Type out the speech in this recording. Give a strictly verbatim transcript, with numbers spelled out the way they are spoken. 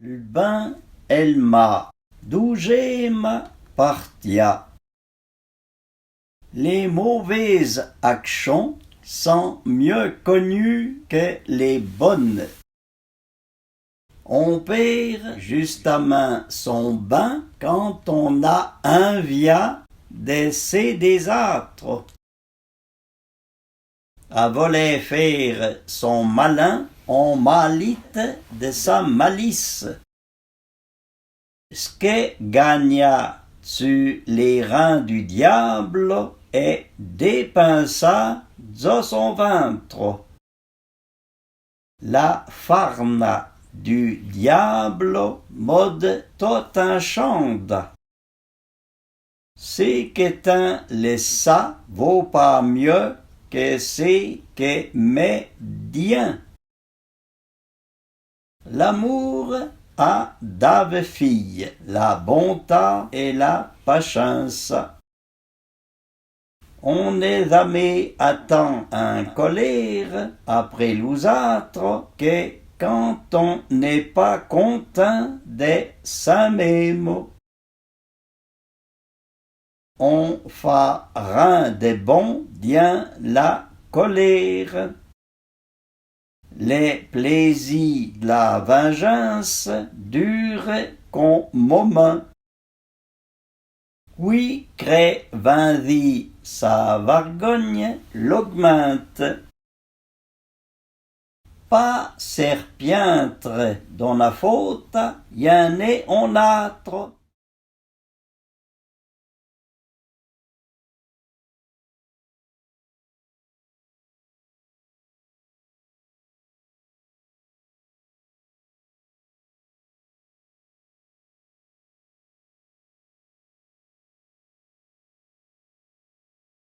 L'bin è l'mâ. Doujéma partia. Les mauvaises actions sont mieux connues que les bonnes. On pêr justamint son bin quand on a invia de sé dé-z-âtro. A volé fére son malin, on mâlite de sa malise. S'ke gagna su les reins du diâblo è dépinsâ dzò son vintro. La farna du diâblo mode tot in chanda. Sé ke tin le sa vô pâ mieu ke sé ke mè dyin. L'amour a dave fille, la bontâ è la pachinsa. On n'è jamé atan in colére apré lôz âtro ke kan on n'è pâ kontin de sin mémo. On fâ rin de bon dyin la colére. Le plézi de la vinjinse dure k'on momint. Ki krè vinjî sa vargogne l'augminte. Pâ s'erpyintre d'ona fôta, y in è on âtro.